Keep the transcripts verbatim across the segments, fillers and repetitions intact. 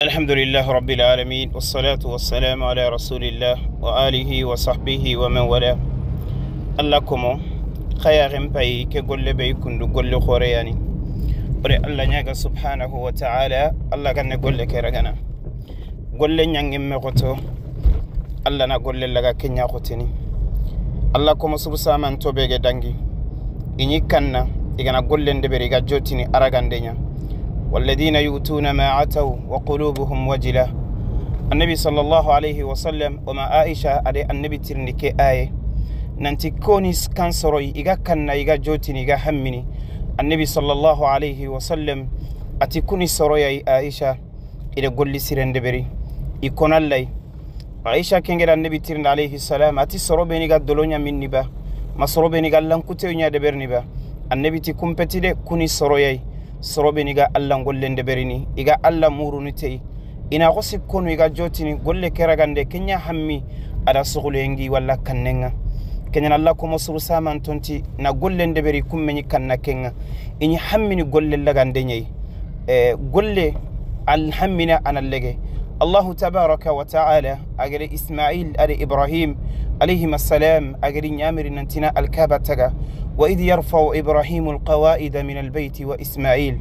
Alhamdulillahi rabbil alamin, wassalatu wassalamu ala rasulillah wa alihi wa sahbihi wa man wala. Allah komo, xa yaxen payi ke golle be i kundu golle xoore ya ni. O de Allah ɲaaga subhanahu wa ta'ala, Allah ga ne golle ke ragana. Golle ɲangimme xoto, Allah na golle laga ke ɲa xotini. Allah komo suru saman to be ga dangi. I ɲi kanna, i ga na gollen deberi, i ga jotini aragande ɲa. Walladina yu'tuna ma ataw wa qulubuhum wajila. Annabi sallallahu alayhi wa sallam, o ma Aisha a de Annabi tirindi ke aye. Nanti koni kan soroyi, i ga kanna, i ga jotini, i ga hammini. Annabi sallallahu alayhi wa sallam a ti kuni soroyayi Aisha, i de golli siren deberi, i konallay. Aisha kengeda Annabi tirindi alayhi salam, a ti soro be ni ga dolo ɲa minni ba, ma soro be ni ga lankuteyo ɲa deberini ba. Annabi ti kumpeti de, kuni soroyayi, soro be ni ga Allah gollen deberini, i ga Allah muruni teyi. I na xo sikkonu i ga jotini golle ke ragande ke ɲa hammi, a da suxulengi walla kannenga. Ke ɲa na Allah komo suru saman tonti na gollen deberi kumme ɲi kanna kenga. I ɲi hammini golle lagande ɲayi. Eh, golle alhammina a na lege. Allahu tabaraka wa ta'ala a gere Ismail a de Ibrahim alayhim assalam a geri ɲamiri nantina Alkaba taga. Wa idh yarfa'u Ibrahimu alqawaida min albayti wa Ismail.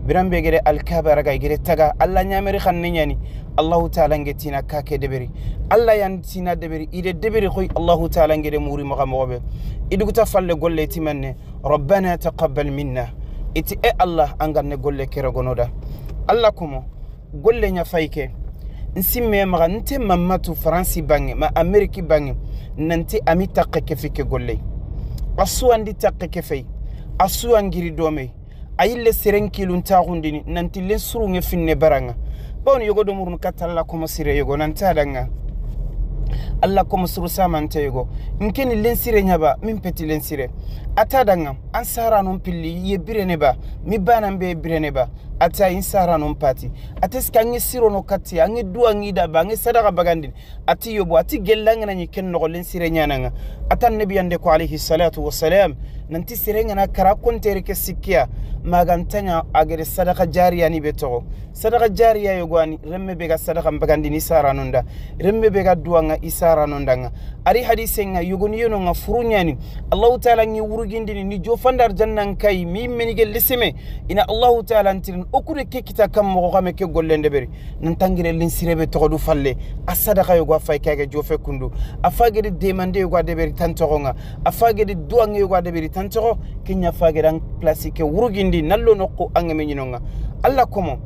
Biran be gere Alkaba raga i gere taga, Allah ɲamiri xanne ɲa ni. Allahu taala nge tina ka ke deberi. Allah yan tina deberi, i de deberi xoyi Allahu taala nge de muri maxa moxo be. I duguta falle golle ti manne. Rabbana taqabbal minna. I ti, e Allah, an ga ne golle ke ragono da. Allah komo, golle ɲa fayi ke. N simme maxa, n te mamatu Faransi bange, ma Ameriki bange, nanti a mi taxe ke fi ke golle. A suwandi taxe ke fey. A suwangiri domey. A yille seren kilun taxundini, nanti len surunge finne baranga. Bawni yogo do murunu katta Allah komo sire yogo, nan ta danga. Allah komo suru samante yogo. N keni len sire ɲa ba, min peti len sire. A ta danga, an saranon pilli, ye birene ba, mi banan be birene ba. A ta in saranon pati. A te sika ngi sirono katti, a ngi duwa ngi da ba, a ngi sadaxa bagandini. A ti yobo, a ti gella ngana ɲi ken noxo len sire ɲananga. A ta Annabi yande ko alayhi salatu wassalam, nanti sere ngana kara kontere ke sikkiya, magantanya a gere sadaxa jariya ni be toxo. Sadaxa jariya yogo ani, remme be ga sadaxa bagandini saranonda, remme be ga duwanga i saranondanga. Ari hadise nga yogoni yeno nga furu ɲani. Allahu taala ngi wurugindini ni jofanda arjannan kay mi meni gelle seme. Ina Allahu taala ntirin okure ke kita kam moxo xame ke gollende beri. Nan tangire lin sirebe toxodu falle. A sadaxa yogo a fay kage jofe kundu. A fagedi demande yogo a deberi tan toxonga. A fagedi duwange yogo a deberi tan toxo. Kenya fagedan place ke wurugindi nallo noqu angeme ɲinonga. Allah komo.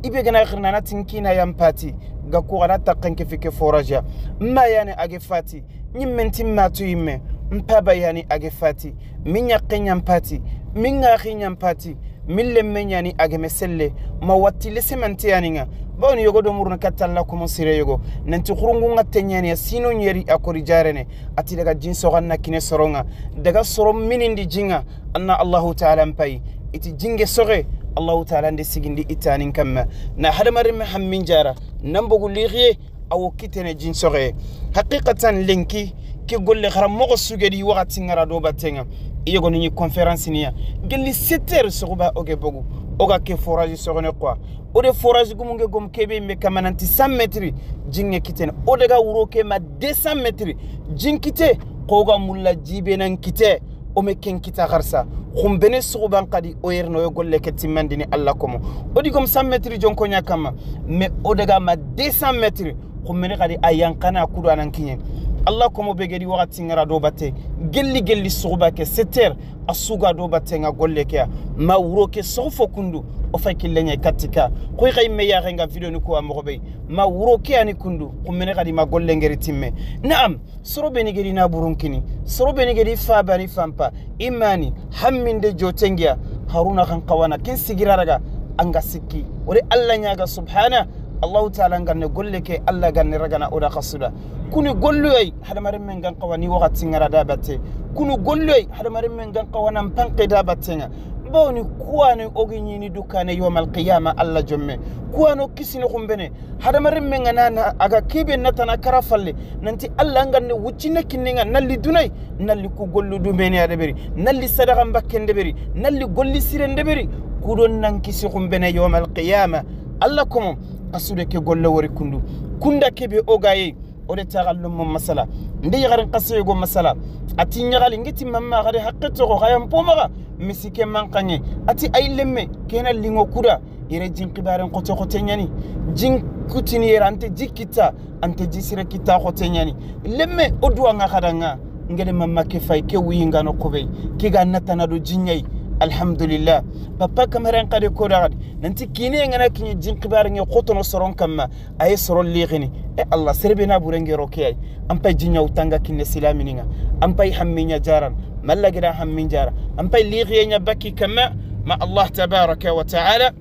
Ibe gana xirna na tinkina yan pati. Ga ku gana taxen ke fike forage ya. Ma yani age fati. Ɲimmen timma tu yimme. Mpaba yani age fati. Min ɲakke ɲan pati. Min ŋaxi ɲan pati. Min lemme ɲani a geme selle. Ma watti lesemante yani ŋa. Bawni yogo do muruna katta Allah komo sire yogo. Nanti xurungu ŋatte ɲani ya sino ɲeri a kori jarene. A ti daga jin soxan na kine soronga. Daga soro minindi jinga. Anna Allahu taala mpayi. I ti jinge soxe. Allahu taala nde sigindi i tanin kamma. Na hadamaren me hammin jara. Nan bogu lixiye. Awo kitene jin soxe. Haqiqatan lenki ke golle xara moxo sugedi waxati ngara do battenga. I yogoni ni conférence niya. Gelli sept heures soxuba oge bogu. Oga ke forage soxone quoi. O de forage gumunge gom kebe me kamananti cent mètres. Jinge kitene. O daga wuro ke ma deux cents mètres. Jin kite. Koga mulla jibe nan kite. O me ken kita xarsa. Xumbene suxuban xadi o yerno yo golle ke timmandini Allah komo. O di gom cent mètres jonko ɲa kamma. Mais o daga ma deux cents mètres. Xumbene xadi a yanqana kudo anan kiɲe. Allah komo be gedi waxati ngara do batte. Gelli gelli suxuba ke sept heures. A suga do batte nga golle ke ya. Ma wuro ke soxu fo kundu. O fay kille ɲa kattika. Koy xay me yaxe nga video ni ko a moxo be. Ma wuro ke ani kundu. Xumbene xadi ma golle ngeri timme. Naam. Soro beni gedi na burun kini, soro beni gedi fa bani fampa, imani, hamminde jotengiya, Haruna kan kawana ken sigira raga, anga sikki. Ore Allah ɲaga subhana, Allahu taala nganne golle ke, Allah ganne ragana oda xasuda. Kuni golloy, hadamaren men gan kawani waxati ngara da batte. Kunu golloy, hadamaren men gan kawana mpanke da battenga. Bawni kuwane ogi ɲini dukane yawmal qiyama Allah jomme. Kuwano kisini xumbene. Hadamaren men ga na, na, a ga kebe natana kara falle. Nanti Allah nganne wuccine kinnenga nalli dunay, nalli ku gollu dumene a deberi, nalli sadaxa mbakken deberi, nalli golli siren deberi. Kudon nan kisi xumbene yawmal qiyama. Allah komo, Xasude ke golle wori kundu. Kunda kebe o gaye. O de taxallon mo masala. Nde yaxarin xase yogo masala. A ti ɲaxali n giti mamma xade haqqe toxo xayan po maxa. Misi ke manxanŋe. A ti ay lemme kena lingo kuda. Yere jin xibaren xote xote ɲani. Jin kutini yere ante ji kitta. Ante ji sire kitta xote ɲani. Lemme o duwa ŋa xada ŋa. Ngede mamma ke fay ke wuyinga no xobey. Ke ga natana do jiɲay. Alhamdulillah. Papa kamaren xade ko da xadi. Nanti kine ngana kiɲe jin xibarenŋe xotono soron kamma. Aye soron lixini. E Allah serebe na burenge ro ke ay. An pay jiɲa wutanga kinne silaminiŋa. An pay hammiɲa jaran. Malla gida hammin jara. An pay lixiye ɲa bakki kamma. Ma Allah tabaraka wa ta'ala.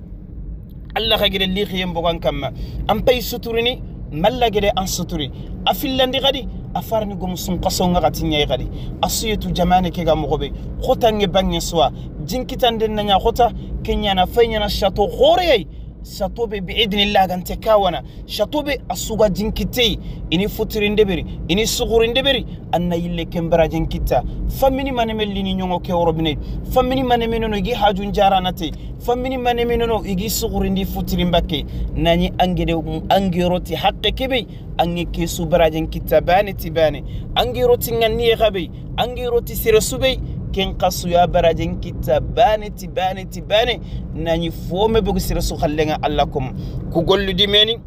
Allah xa gede lixiyen bogan kamma. An pay suturini, malla gede an suturi. A fillandi xadi, a farani gomu sun xaso ŋa xati ɲay xadi. A suyetu jamane ke ga moxo be. Xotanŋe banŋe suwa. Jinkitanden na ɲa xota, ke ɲana fay ɲana sato xoreyay. Sato be bi idnillah gante kawana. Sato be a suga jinkitey. Ini futirinde beri, ini suxurinde beri. An na yille ken barajen kitta. Famini maneme lini ɲoŋo ke worobine. Famini maneme nono igi hajun jaranate. Famini maneme nono igi suxurindi futirin bakke. Nani angede angero ti haqqe kebe. Ange kesu barajen kitta bane ti bane. Angero ti ŋanniye xabe. Angero ti sere sube. Ken xasuya barajen kitta bane ti bane ti bane. Nani fome bogu sere su xallenŋa Allah kom. Ku gollu di meni.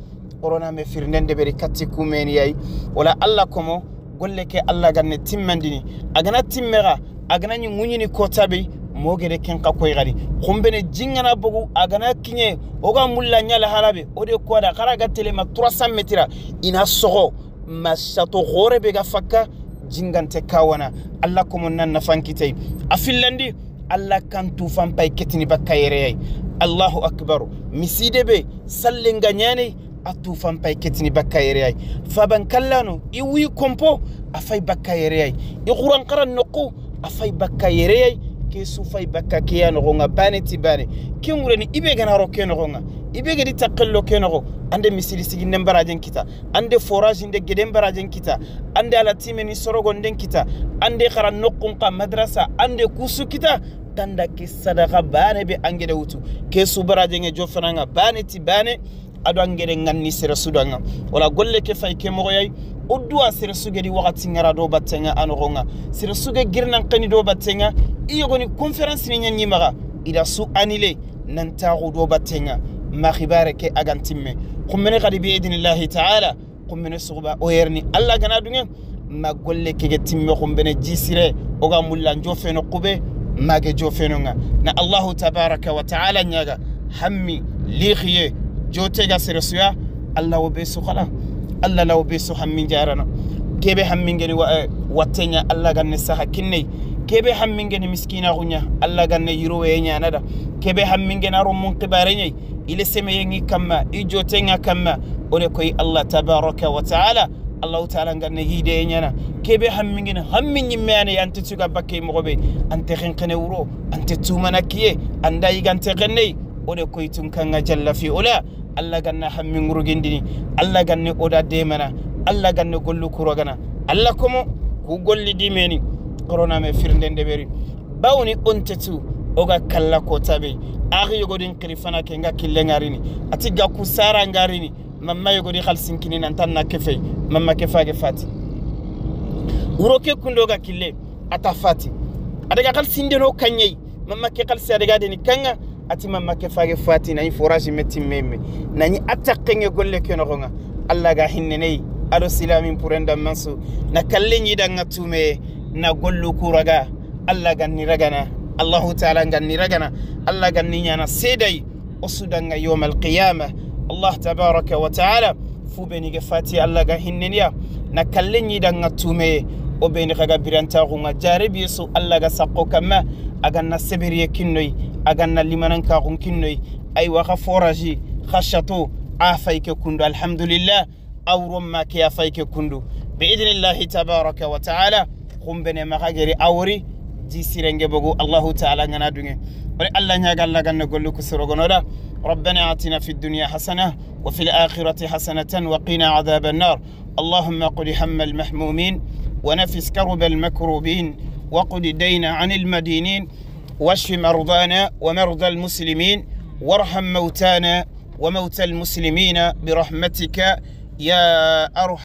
Corona me firinden deberi katti kumeni yayi. Wala Allah komo golle ke Allah ganne timmandini. A gana timme ga, a gana ɲi ŋuɲini kota be, mo gede ken xa koy gadi. Xumbene jingana bogu, a gana kiɲe, o ga mulla ɲala halabe, o de ko da xara ga telema trois cents mètres, ina soxo, ma sato xore be ga fakka, jingante kawana. Allah komo nan nafan kitey. A fillandi, Allah kan tufan pay ketini bakka yereyay. Allahu akbar. Miside be, sallenga ɲane, a tufan pay ketini bakka yereyay. Faban kallano, i wuyi kompo, a fay bakka yereyay. I xuran xaran noqu, a fay bakka yereyay. Ke su fay bakka ke ya noxonŋa bane ti bane. Ke ŋureni, i be gana ro ke noxonŋa. I be gedi takkello ke noxo. Ande misiri siginden barajen kita. Ande forage nde geden barajen kita. Ande ala timeni sorogonden kita. Ande xara noqun xa madrasa. Ande kusu kita. Tanda ke sadaxa bane be angede wutu. Ke su barajen ŋe jofenanŋa bane ti bane. Ado angede ŋanni sere sudanŋa. Wala golle ke fay ke moxoyay. O duwa sere sugedi waxati ŋara do battenŋa a noxonŋa. Sere suge girnan xeni do battenŋa. I yogoni conférence ni ɲaɲi maxa. Ida su anile nan taxu do battenŋa. Ma xibare ke agantimme. Xummene xadi bi idnillahi ta'ala. Xummene suxuba o yerni Allah gana dunŋe. Ma golle kege timme xumbene jisire o ga mulla n jofeno xube. Mage jofenonŋa na Allahu tabaraka wa ta'ala ɲaga. Hammi lixiye jote ga sere suya. Allah wo be su xala. Allah la wo be su hammi jarana. Kebe hammingeni wa, eh, watteɲa Allah ganne saha kinney. Kebe hammingeni miskina xuɲa Allah ganne yirowe ɲanada. Kebe hammingeni aro mun xibare ɲey. Ile semeyengi kamma, i jotenga kamma, o de koy Allah tabaraka wa ta'ala. Allahu ta'ala nganne yide ɲana. Kebe hammingin hammi ɲimme ane ante tuga bakke moxobe. Ante xenxene wuro, ante tumana kiye, anda yigante xenney. O de koy tunkanga jalla fi ula. Allah ganna hammi ngurugindini. Allah ganne oda demana. Allah ganne gollu kurogana. Allah komo ku golli dimeni. Corona me firnden deberi. Bawni ontetu oga kalla kota be. Axi yogodin xiri fana ke nga kille ngarini. Ati ga ku sara ngarini. Mamma yogodi xalsin kini nan tan na kefey. Mamma kefage fati. Wuro ke kundo ga kille. Ata fati. Adaga xalsin deno kanyey. Mamma ke xalsi adaga deni kanga. Ati mamma ke fage fati na forage metti meme. Na ni attaque nge golle ke noxonga. Allah ga hinneney. Ado silamin purenda mansu. Na kalle ɲi danga tume. Na gollu kuraga. Allah ganni ragana. Allahu ta'ala ganni ragana. Allah ganni ɲana seday. O su danga yawmal qiyama. Allah tabaraka wa ta'ala. Fu beni ge fati Allah ga hinneniya. Na kalle ɲi danga tume. O beni xaga biranta xunga jare bi su Allah ga sakko kamma. Aganna seberiye kinnoy. Aganna limanan ka xun kinnoy. Ay wa xa forage. Xa château. A fay ke kundu alhamdulillah. Awro ma ke a fay ke kundu. Bi idnillahi tabaraka wa ta'ala. Xumbene maxa geri awri. Ji sirenge bogu Allahu ta'ala ngana dunge. Wala Allah ɲaga Allah ganna gollu ku sorogonoda. ربنا آتنا في الدنيا حسنة وفي الآخرة حسنة وقنا عذاب النار. اللهم اقض هم المهمومين ونفس كرب المكروبين واقض الدين عن المدينين واشف مرضانا ومرضى المسلمين وارحم موتانا وموتى المسلمين برحمتك يا أرحم